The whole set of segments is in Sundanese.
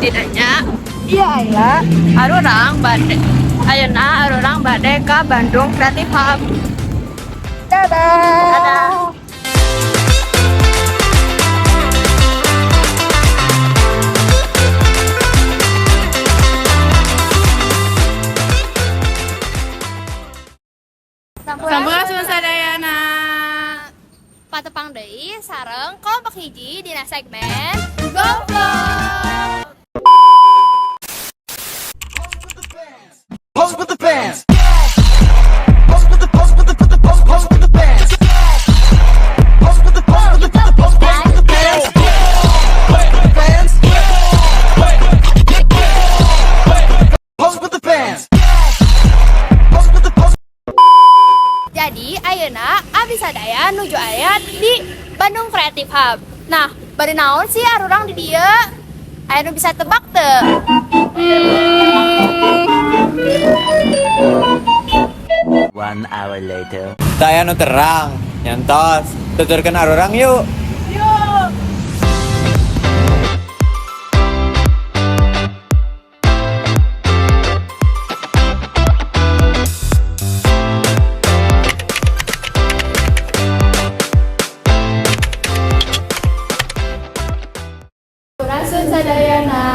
Dinanya. Iya, Ayla. Arurang bade. Ayeuna arurang bade ka Bandung Creative Hub. Dadah. Dadah. Sampurasun sadayana. Patepang deui sareng kelompok hiji dina segmen Go Vlog. Pose with the fans. Pose with the pose with the put the pose pose with the fans. Pose with the pose with the put the pose pose with the fans. Pose with the fans. Pose with the fans. Pose with the pose. Jadi ayeuna abdi sadaya nuju aya di Bandung Creative Hub. Nah, bade naon sih arurang di dieu? Aya nu bisa tebak teu? One hour later. Taya nu terang, nyantos. Tuturkeun arurang yuk. Sampurasun sadayana.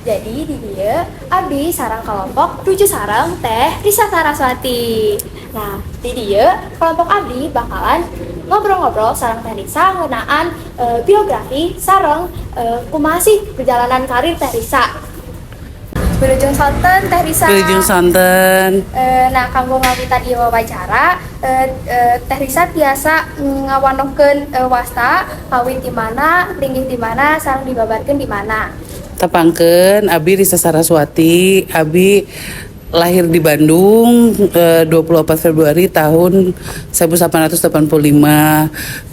Jadi di dieu abdi sareng kelompok 7 sareng Teh Risa Saraswati. Nah, di dieu kelompok abdi bakalan ngobrol-ngobrol sareng Teh Risa ngeunaan biografi sareng kumaha sih perjalanan karir Teh Risa. Wilujeng sonten, Teh Risa. Wilujeng sonten. Nah, kanggo ngawitan ieu wawancara, Teh Risa biasa ngawanohkeun wasta, kawit di mana, linggih di mana, sareng dibabarkeun di mana. Tepangkeun Abi Risa Saraswati, Abi lahir di Bandung 24 Februari tahun 1885.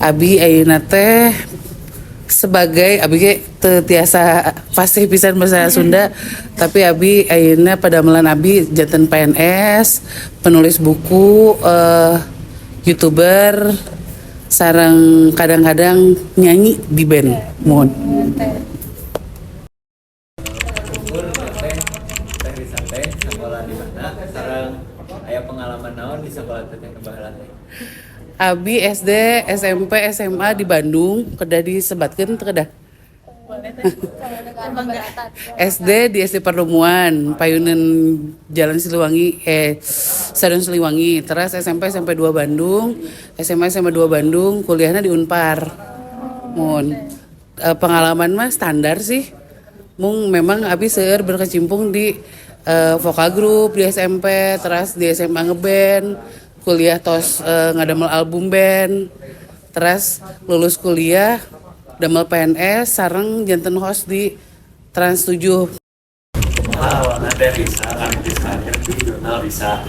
Abi ayeuna teh sebagai abi ge teu tiasa fasih pisan bahasa Sunda, tapi abi ayeuna padamelan abi janten PNS, penulis buku, YouTuber, sareng kadang-kadang nyanyi di band. Mohon. Umur teh Teh Risa teh sekolah di mana? Sareng aya pengalaman naon di sekolah teh nu baheula teh? Abi SD, SMP, SMA di Bandung, kedah disebatkeun teu kedah? SD di SD Pertemuan, Payunan Jalan Siliwangi, Stadion Siliwangi. Terus SMP SMP 2 Bandung, SMA SMA 2 Bandung, kuliahnya di Unpar. Mun pengalaman mah standar sih. Mung memang abi seueur berkecimpung di vokal group di SMP, terus di SMA ngeband, kuliah tos ngadamel album band, terus lulus kuliah damel PNS sareng janten host di Trans 7. Kumaha awalna Teh Risa ngarintis karir di jurnal Risa?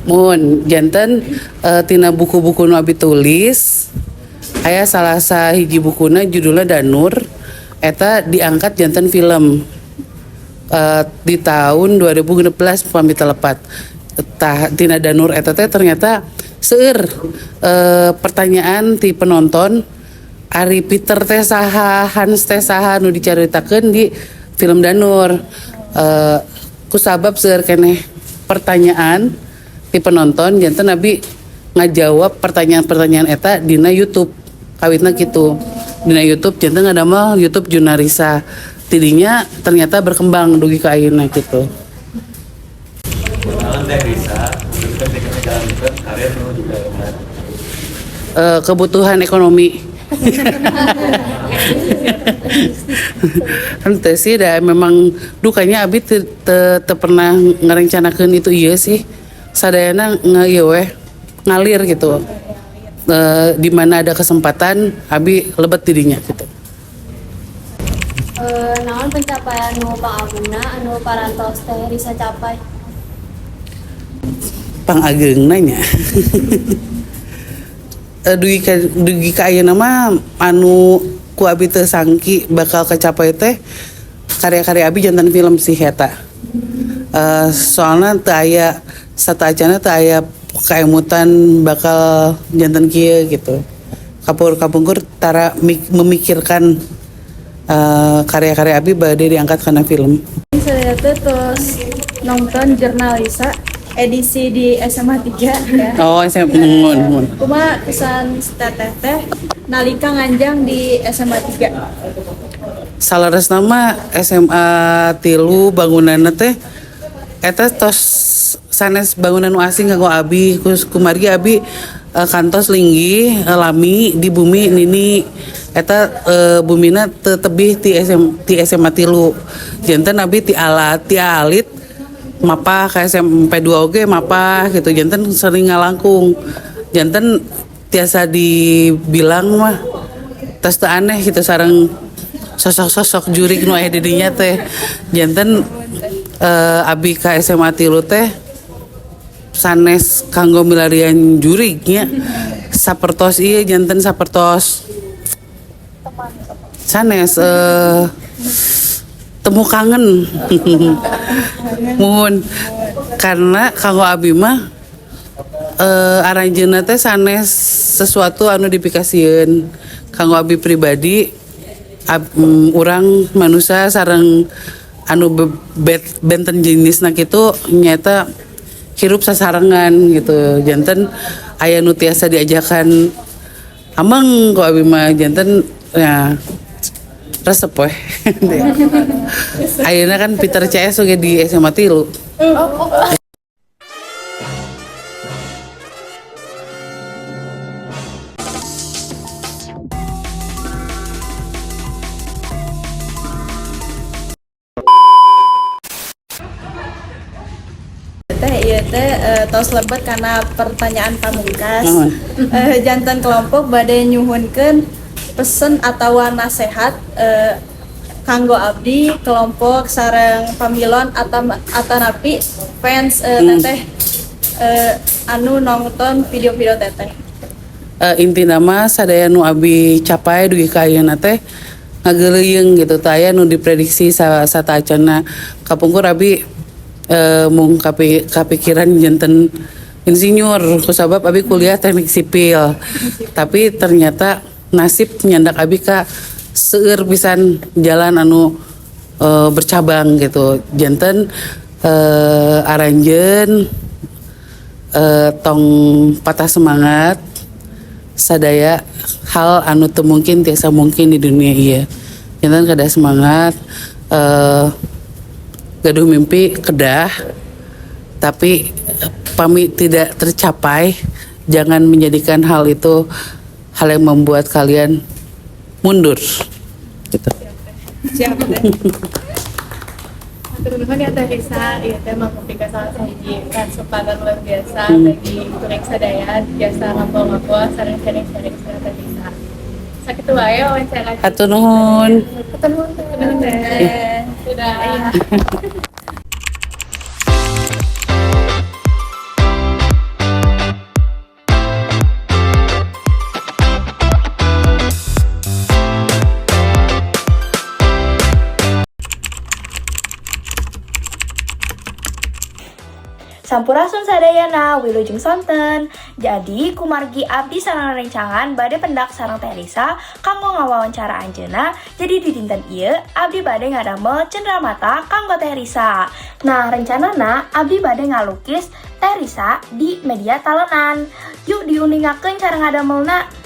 Mun janten tina buku-buku nu abi tulis aya salah sahiji bukuna judulnya Danur, eta diangkat janten film di tahun 2016 pami telepat. Tah, tina Danur eta teh ternyata seueur pertanyaan ti penonton, ari Peter teh saha, Hans teh saha nu dicaritakeun di film Danur. Kusabab seueur keneh pertanyaan ti penonton, janten abi ngajawab pertanyaan-pertanyaan eta dina YouTube. Kawitna gitu dina YouTube, janten ngadamel YouTube Junarisa. Tidinya ternyata berkembang dugi ka ayeuna gitu. Kunaon Teh Risa mutuskeun dek ngajalankeun karir nu digawean? Kebutuhan ekonomi. Henteu sih, da memang dukanya abi teu pernah ngarencanakeun itu. Iya sih, sadayana nge ieu weh, ngalir gitu. Di mana ada kesempatan abi lebet dirinya gitu. Naon pencapaian nu pangagungna anu parantos Teh Risa capai? Pangageungna nya, dugi ka ayeuna mah anu ku abi teu sangki bakal kecapai teh karya-karya abi janten film sih eta. Soalna teu aya sateuacanna, teu aya kaemutan bakal janten kieu gitu. Kapur kapungkur tara memikirkan Karya-karya abi bade diangkat kana film. Saya tuh terus nonton Jurnalisa edisi di SMA 3 ya. Oh, saya muhun, muhun. Kumaha kesan teteh teh nalika nganjang di SMA 3? Saleresna mah SMA 3 bangunanna teh eta tos sanes bangunan nu asing kanggo abi, kumargi abi kantos linggih lami di bumi nini eta, bumina teu tebih ti SM, ti SMA 3. Janten abi ti alat ti alit mapah ka SMP 2 oge mapah gitu, janten sering ngalangkung, janten tiasa dibilang mah tos teu aneh gitu sareng sosok-sosok jurig nu aya di dinya teh. Janten abi ka SMA 3 teh sanes kanggo milarian jurig nya, sapertos ieu, janten sapertos sanes temu kangen, muhun, karena kanggo abi mah aranjeunna teh sanes sesuatu anu dipikasieun. Kanggo abi pribadi, urang manusia sareng anu benten jenisna kitu nyaeta hirup sasarengan gitu. Janten aya nu tiasa diajakan ameng ku abi mah, janten ya resep weh. Ayeuna kan Peter CS oge di SMA 3. Teh, ieu teh tos lebet kana pertanyaan pamungkas. Naon? Janten kelompok bade nyuhunkeun pesen atau nasehat kanggo abdi kelompok sareng pamilon atau atanapi fans teteh anu nonton video-video teteh. Inti nama sadaya nu abi capai dugi ka ayeuna teh ngageuleuyeung gitu, teu aya nu diprediksi sateuacanna. Kapungkur abi mung kapikiran janten insinyur kusabab abi kuliah teknik sipil, tapi ternyata nasib nyandak abi ka seueur pisan jalan anu bercabang gitu. Janten aranjeun tong patah semangat, sadaya hal anu teu mungkin tiasa mungkin di dunia ieu. Janten kedah semangat, gaduh mimpi kedah, tapi pami tidak tercapai jangan menjadikan hal itu hal yang membuat kalian mundur gitu. Siap teh. Hatur nuhun ya Teh Risa, ieu teh mangupikeun salah sahiji kesempatan luar biasa bagi kuring sadaya biasa ngobrol-ngobrol sareng sharing-sharing sareng Teh Risa. Sakitu wae wawancara. Hatur nuhun. Hatur nuhun Teh. Nuhun Teh. Dadah. Sampurasun sadayana, wilujeng sonten. Jadi kumargi abdi sareng rencangan bade pendak sareng Teh Risa kanggo ngawawancara anjeunna. Jadi di dinten ieu abdi bade ngadamel cenderamata kanggo Teh Risa. Nah, rencanana abdi bade ngalukis Teh Risa di media talenan. Yuk diuningakeun cara ngadamelna.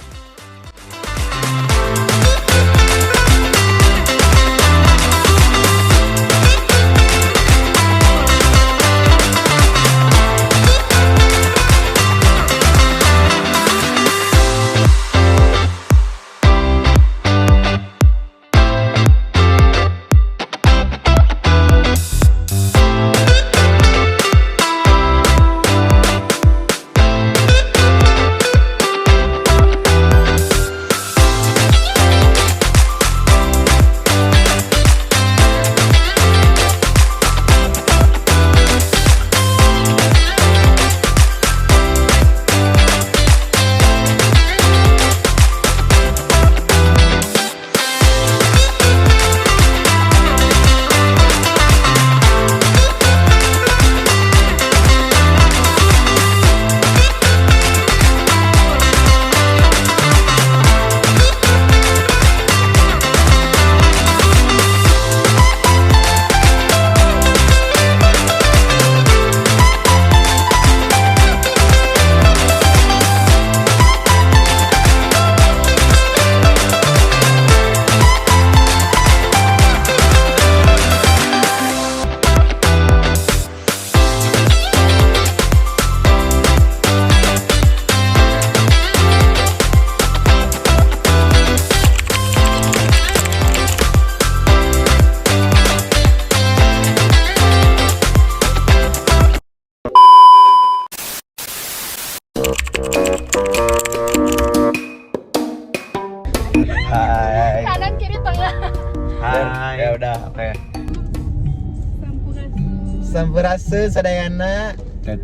Sampurasun sadayana.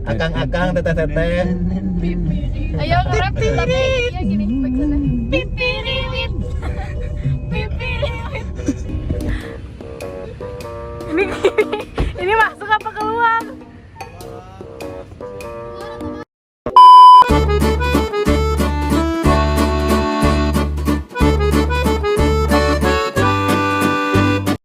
Akang-akang, teteh-teteh. Ayo nge-rap tapi iya gini backsoundnya. Pipiriwit. Pipiriwit. Ini ini masuk.